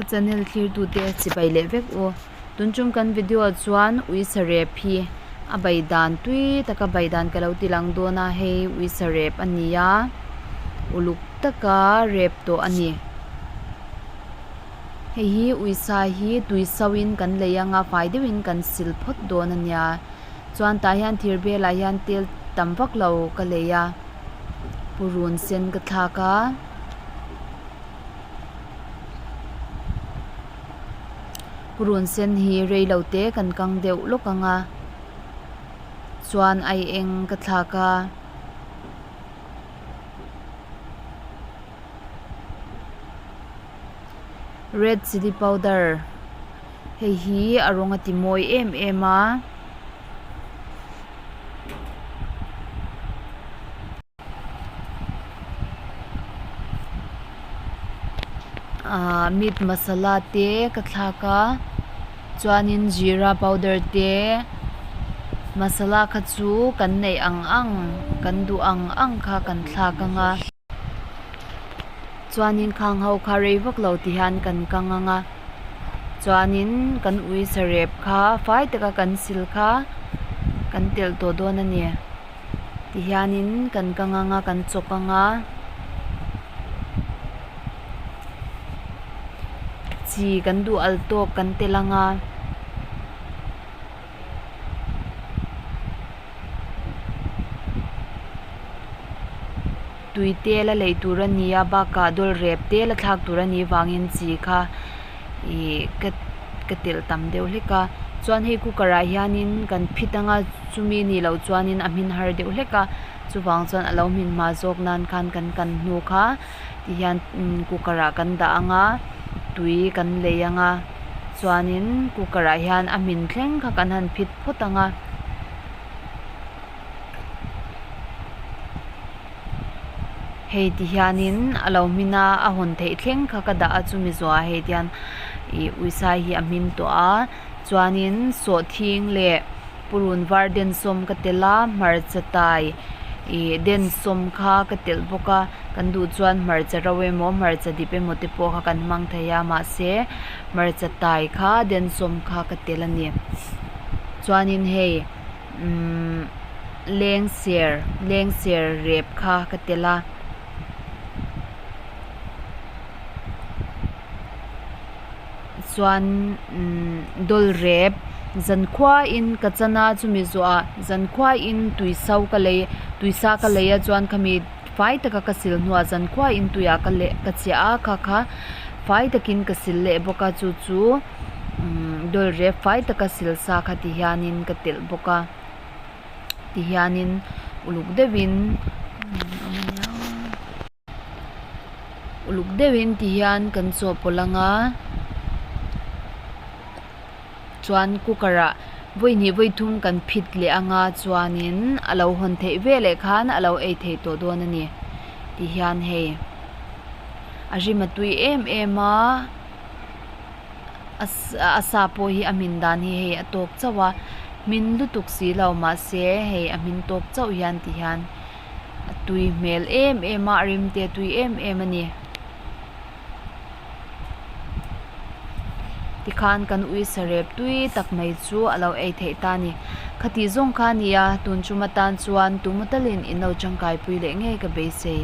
Ka channel thlirtute chibai leh vek u. Tun chung kan video ah chuan uisa rep hi a bai dan tui taka bai dan ka lo ti lang dawn a, hei uisa rep a ni a, uluk taka rep tawh a ni. Hei hi uisa hi tui sauhin kan lei anga fai deuhin kan sil phawt dawn a nia. Chuan tah hian thir belah hian tel tam vak lo ka lei a, purun sen ka thlak a. Purun sen hi rei lo te kan kang deuh lawk ang a chuan ai eng ka thlak a. Red chilli powder hei hi a rawng a ti mawi em em a. Ahh meat masala te ka thlak a chuanin jeera powder te masala kha chu kan neih ang ang kan duh ang ang kha kan thlak ang a chuanin khang ho kha rei vak lo ti hian kan kang ang a chuanin kan ui sarep kha fai taka kan sil kha kan telh tawh dawn a ni. Tihianin kan kang anga kan chawk anga chi kan duh al tawk kan tel anga tui te la leih tur a ni a bakah dawl rep te la thlak tur a nih vangin chi kha ih ka ka telh tam deuh hlek a chuan hei cooker ah hianin kan phit anga chumi nih loh chuanin a hmin har deuh hlek a chuvang chuan a lo hmin hma zawk nan khan kan kan hnu kha tihian cooker ah kan dah anga tui kan lei anga chuanin cooker ah hian a hmin thleng kha kan han phit phawt anga. Hei ti hianin a lo hmin a a hawn theih thleng kha ka dah a chumi zawhah hei ti hian ih uisai hi a hmin tawh a chuanin sawhthing leh purun var densawm ka telh a hmarcha tai ih densawm kha ka telh bawk a kan duh chuan hmarcha ro emaw hmarcha dip emaw te pawh kha kan hmang thei a mahse hmarcha tai kha densawm kha ka telh a ni chuanin hei. Umm lengser lengser rep kha ka tel a chuan umm dawl rep zankhua in ka chan a chumi zawhah zankhua in tui so ka lei tui sa ka lei a chuan khami fai taka ka sil hnuah zankhua in tuiah ka leh ka chiah a kha kha fai takin ka sil leh bawk a chu chu. Umm dawl rep fai taka sil sa kha ti hianin ka telh bawk a ti hianin uluk deuhin uluk deuhin ti hian kan chawhpawlh ang a chuan cooker ah vawi hnih vawi thum kan phit leh ang a chuanin a lo hawn theih veleh khan a lo ei theih tawh dawn a ni ti hian hei a rim a tui em em a. A sa pawh hi a hmin dan hi hei a tawk chauh a hmin lutuk si lo mahse hei a hmin tawk chauh hian ti hian a tui hmel em em a a rim te a tui em em a ni tikhan kan ui sarep tui tak mai chu a lo ei theih ta a ni khati zawng kha a ni a tun chuma tan chuan tumatalin in lo tangkai pui leh ngei ka beisei.